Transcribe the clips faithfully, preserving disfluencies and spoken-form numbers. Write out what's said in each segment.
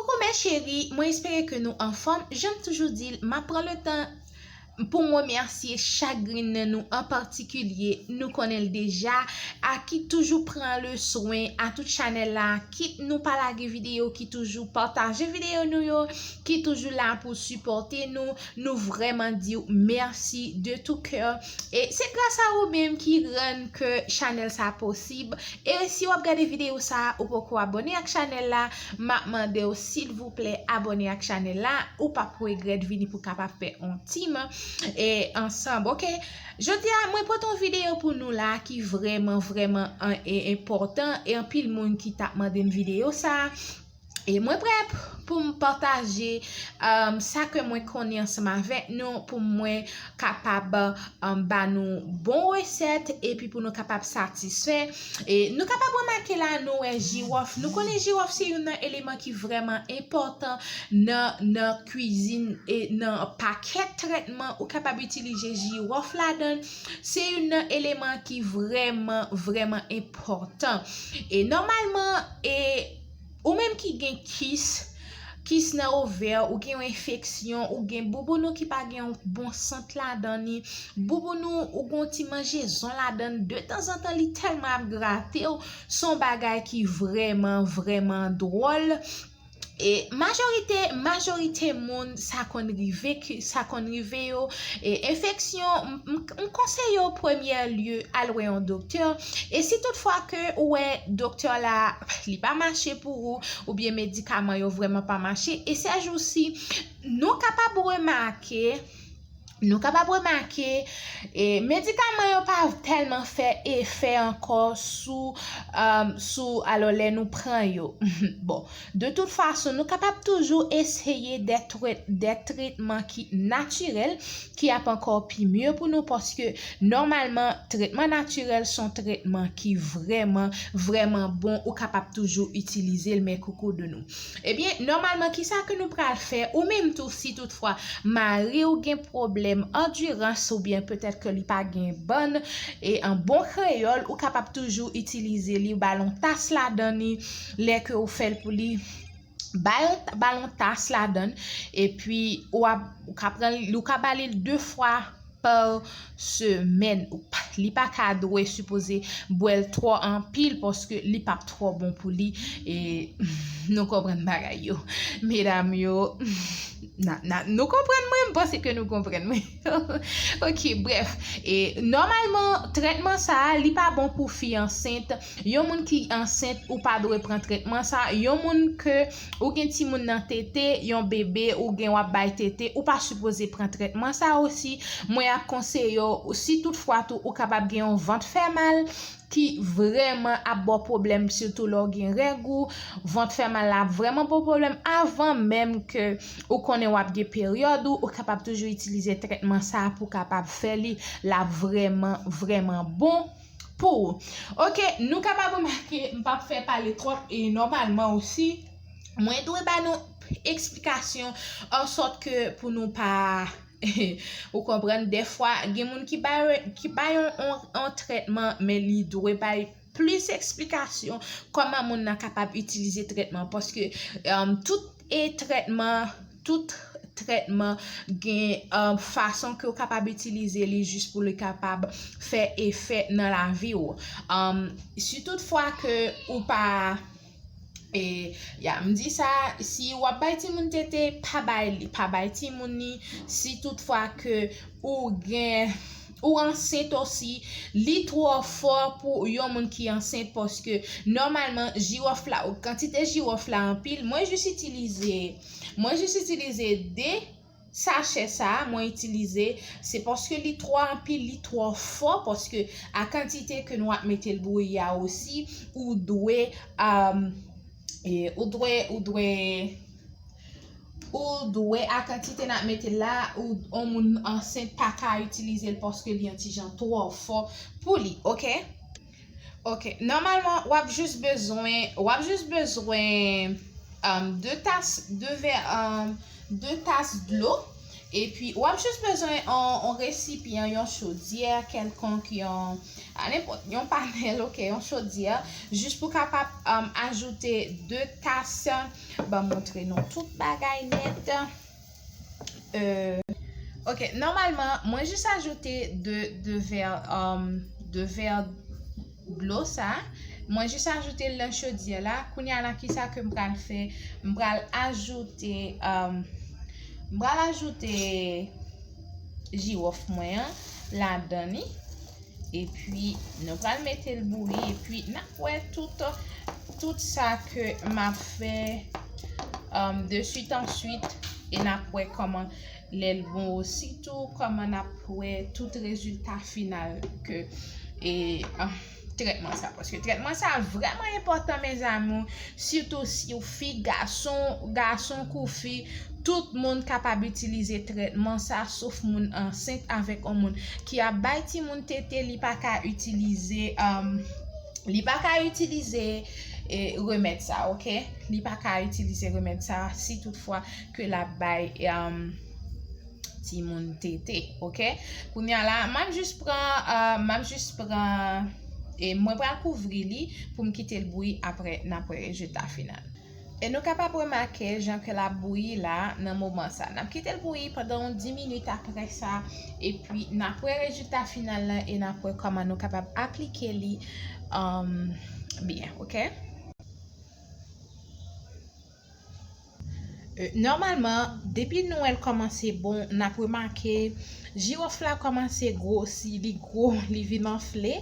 Koukou mes chéris, mwen espere ke nou anfòm. Jan m toujou di l, m ap pran le tan pou m remèsye chak grenn nan nou an patikilye, nou konnen l deja, a ki toujou pran le swen a tout chanèl la, kit nou pa lage videyo, ki toujou pataje videyo nou yo, ki toujou la pou sipòte nou, nou vrèman di w mèsi de tout kè. E se gras a ou menm ki rann ke chanèl sa posib. E si w ap gade videyo sa a, ou poko abòne ak chanèl la, m ap mande w silvouplè abòne ak chanèl la, ou p ap regrèt, vini pou kapab fè on team e ansanm, oke? Jodi a, mwen pote yon videyo pou nou la ki vrèman, vrèman an- e- enpòtan, e anpil moun ki t ap mande m videyo sa a. E mwen prè pou m pataje, um, sa ke mwen konnen ansanm avèk nou, pou mwen kapab, um, ba nou bon resèt, epi pou nou kapab satisfè. E nou kapab remake la, nou wè jiwòf. Nou konnen jiwòf se youn nan eleman ki vrèman enpòtan nan, nan kwizin e nan pakèt trètman. Ou kapab itilize jiwòf ladan l. Se youn nan eleman ki vrèman, vrèman enpòtan. E nòmalman, e ou menm ki gen kis, kis nan ovè, ou gen yon enfeksyon, ou gen bouboun ou ki pa gen yon bon sant ladan li, bouboun ou, ou gen yon ti manjezon ladan l, de tanzantan li tèlman ap grate w, se yon bagay ki vrèman, vrèman dwòl. E majorite, majorite moun, sa konn rive, ki- sa konn rive yo, e enfeksyon, m- m- m konseye w premyè lye al wè yon doktè. E si toutfwa ke ou wè doktè la, li pa mache pou ou, oubyen medikaman yo vrèman pa mache, e sèjousi, nou kapab remake, nou kapab remake, e medikaman yo pa tèlman fè efè ankò sou, um, sou, alò, lè nou pran yo. Bon, de tout fason, nou kapab toujou eseye dè trèt- dè trètman ki natirèl, ki ap ankò pi mye pou nou, paske nòmalman, trètman natirèl se yon trètman ki vrèman, vrèman bon, ou kapab toujou itilize l, men koukou de nou. Ebyen, nòmalman, kisa ke nou pral fè? Ou menm tou, si toutfwa mari w gen pwoblèm andirans oubyen petèt ke li pa gen bann, e an bon kreyòl, ou kapab toujou itilize li, ba l yon tas ladan li, lè ke ou fè l pou li, ba l, ba l yon tas ladan l, epi ou ap, ou ka pran, ou ka ba li l de fwa pa semèn. Ou pa- li pa ka dwe sipoze bwè l twò anpil, paske li p ap twò bon pou li. E nou konprann bagay yo, medam yo. Na- na- nou konprann mwen, m panse ke nou konprann mwen. Oke, brèf. E nòmalman, trètman sa a, li pa bon pou fi ansent. Yon moun ki ansent, ou pa dwe pran trètman sa. Yon moun ke ou gen timoun nan tete, yon bebe, ou gen w ap bay tete, ou pa sipoze pran trètman sa osi. Mwen ap konseye w, si toutfwa tou ou kapab gen yon vant fè mal, ki vrèman ap ba w pwoblèm, sitou lè w gen règ ou, vant fè mal la ap vrèman ba w pwoblèm avan menm ke ou konnen w ap gen peryòd ou, ou kapab toujou itilize trètman sa a pou kapab fè li, l ap vrèman, vrèman bon pou ou. Oke, nou kapab remake, m p ap fè pale twòp, e nòmalman osi, mwen dwe ba nou eksplikasyon, ansòt ke pou nou pa, ou konprann, dèfwa, gen moun ki bay, ki bay yon, yon, yon trètman, men li dwe bay plis eksplikasyon kòman moun nan kapab itilize trètman, paske, um, tout e trètman, tout trètman gen, um, fason ke w kapab itilize li jis pou li kapab fè efè nan lavi w. Um, si toutfwa ke ou pa, e, ya, m di sa, si w ap bay timoun tete, pa bay li, pa bay timoun ni, si toutfwa ke ou gen, ou ansent osi, li twò fò pou yon moun ki ansent, paske nòmalman, jiwòf la, kantite jiwòf la anpil, mwen jis itilize, mwen jis itilize de sachè sa a, mwen itilize, se paske li twò anpil, li twò fò, paske a kantite ke nou ap mete l bouyi a osi, ou dwe, um, e, ou dwe, ou dwe, ou dwe, a kantite n ap mete la, ou, yon moun ansent pa ka itilize l paske li yon ti jan twò fò pou li, oke? Oke, nòmalman, w ap jis bezwen, w ap jis bezwen, um, de tas, de vè, um, de tas dlo. Epi, w ap jis bezwen yon, yon resipyan, yon chodyè kèlkonk, yon, a nenpòt, yon panèl, oke, yon chodyè, jis pou kapab, um, ajoute de tas. Ban m montre nou tout bagay nèt. Euh, oke, nòmalman, mwen jis ajoute de, de vè, um, de vè dlo sa. Mwen jis ajoute l nan chodyè la. Kounye a la, kisa ke m pral fè? M pral ajoute, um, m pral ajoute jiwòf mwen an ladan li. Epi, nou pral mete l bouyi. Epi, n ap wè tout, tout sa ke m ap fè, um, de suite en suite. E n ap wè kòman lè l bon, sitou kòman n ap wè tout rezilta final ke, e, ah, trètman sa. Paske trètman sa vrèman enpòtan, mes amours. Sitou si w fi, gason, gason kou fi, tout moun kapab itilize trètman sa, sof moun ansent avèk yon moun ki ap bay timoun tete, li pa ka itilize, um, li pa ka itilize, e, remèd sa, oke? Li pa ka itilize remèd sa si toutfwa ke l ap bay, um, timoun tete, oke? Kounye a la, m ap jis pran, uh, m ap jis pran, e mwen pral kouvri li pou m kite l bouyi, apre n ap wè rezilta final. E nou kapab remake jan ke l ap bouyi la nan moman sa. N ap kite l bouyi pandan yon dis minit apre sa, epi n ap wè rezilta final la e n ap wè kòman nou kapab aplike li, um, byen, oke? Euh, nòmalman, depi nou wè l kòmanse bon, n ap remake jiwòf la kòmanse gwosi, li gwo, li vin anfle.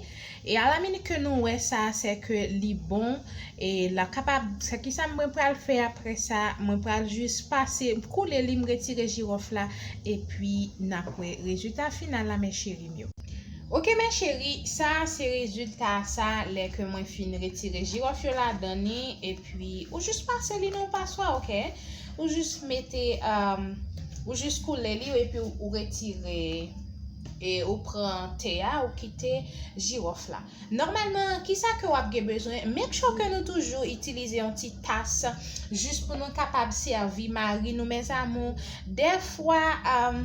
E alaminit ke nou wè sa, se ke li bon. E l ap kapab, se kisa mwen pral fè apre sa, mwen pral jis pase, koule li, m retire jiwòf la, epi n ap wè rezilta final la, mes chéris m yo. Oke, mes chéris, sa se rezilta sa lè ke mwen fin retire jiwòf yo ladan li, epi ou jis pase li nan yon paswa, oke? Ou jis mete, um, ou jis koule li, epi ou, ou retire, e ou pran te a, ou kite jiwòf la. Nòmalman, kisa ke w ap gen bezwen? Make sure ke nou toujou itilize yon ti tas jis pou nou kapab sèvi mari nou, mes amours. Dèfwa, um,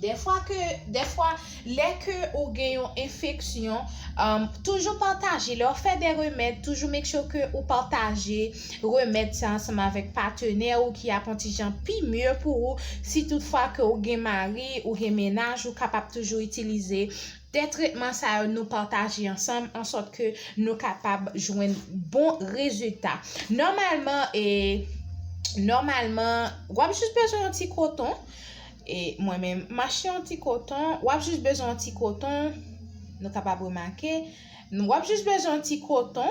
dèfwa ke, dèfwa, lè ke ou gen yon enfeksyon, um, toujou pataje. Lè w fè de remèd, toujou make sure ke ou pataje remèd sa ansanm avèk patnè ou ki ap yon ti jan pi mye pou ou. Si toutfwa ke ou gen mari, ou gen mennaj, ou kapab toujou itilize de tretman sa yo nou pataje ansanm, ansòt ke nou kapab jwenn bon rezilta. Nòmalman, e, nòmalman, w ap jis bezwen yon ti koton. E mwen menm, m achte yon ti koton. W ap jis bezwen yon ti koton. Nou kapab remake. W ap jis bezwen yon ti koton.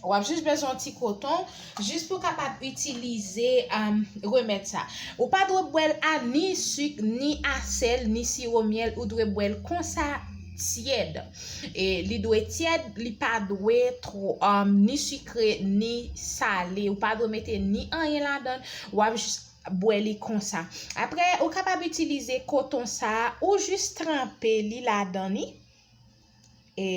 W ap jis bezwen yon ti koton jis pou w kapab itilize, um, remèd sa. Ou pa dwe bwè l a ni sik, ni a sèl, ni siwo myèl. Ou dwe bwè l konsa, tyèd. E li dwe tyèd, li pa dwe twò, um, ni sikre, ni sale. Ou pa dwe mete ni anyen ladan l. W ap jis bwè li konsa. Apre, ou kapab itilize koton sa a, ou jis tranpe li ladan li. E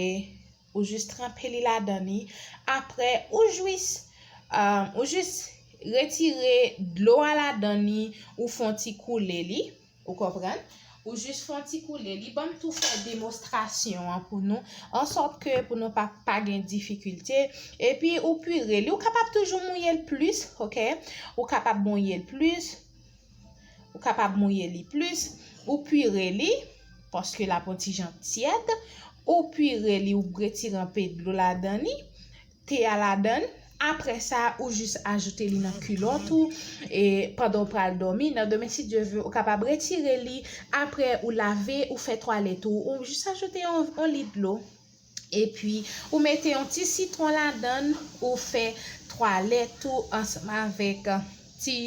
ou jis tranpe li ladan li. Apre, ou jis, um, ou jis retire dlo a ladan li, ou fè yon ti koule li, ou konprann? Ou jis fè yon ti koule li. Ban m tou fè demonstrasyon an pou nou, ansòt ke pou nou pa, pa gen difikilte. Epi, ou pire li. Ou kapab toujou mouye l plis, oke? Ou kapab mouye l plis. Ou kapab mouye li plis, ou pire li, paske l ap yon ti jan tyèd, ou pire li, ou retire anpe dlo ladan li, te a ladan l. Apre sa, ou jis ajoute li nan kilòt ou, e pandan w pral dòmi, nan demen, si Dye ve, ou kapab retire li, apre ou lave, ou fè twalèt ou, ou jis ajoute yon, yon lit dlo. Epi, ou mete yon ti sitwon ladan l, ou fè twalèt ou ansanm avèk ti,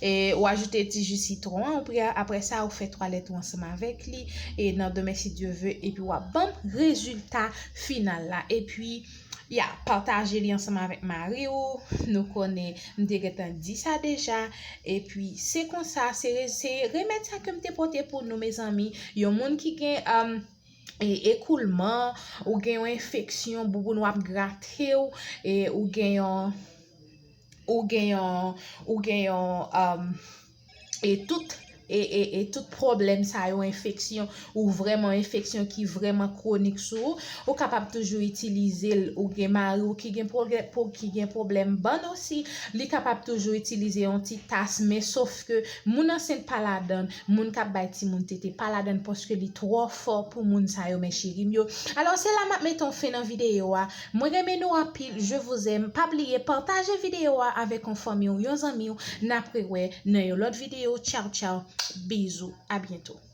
e, ou ajoute ti ji sitwon an, epi apre sa, ou fè twalèt ou ansanm avèk li, e nan demen, si Dye ve, epi w ap ban m rezilta final la. Epi, ya, pataje li ansanm avèk mari w, nou konnen, m te gentan di sa deja, epi se konsa, se re-, se remèd sa ke m te pote pou nou, mezanmi, yon moun ki gen, um, e, ekoulman, ou gen yon enfeksyon, bouboun w ap grate w, e ou gen yon, ou gen yon, ou gen yon, um, e tout e, e, e tout pwoblèm sa yo, enfeksyon, ou vrèman enfeksyon ki vrèman kwonik sou ou, ou kapab toujou itilize l. Ou gen mari w ki gen pwoblèm, pou ki gen pwoblèm bann osi, li kapab toujou itilize yon ti tas, men sof ke moun ansent pa ladan, moun k ap bay timoun tete pa ladan, paske li twò fò pou moun sa yo, men cheri m yo. Alò, se la m ap mete yon fen nan videyo a. Mwen renmen nou anpil, je vous aime. Pa bliye pataje videyo a avèk yon fanmi w, yon zanmi w. N ap rewè nan yon lòt videyo. Tchaw, tchaw. Bizou. A byento.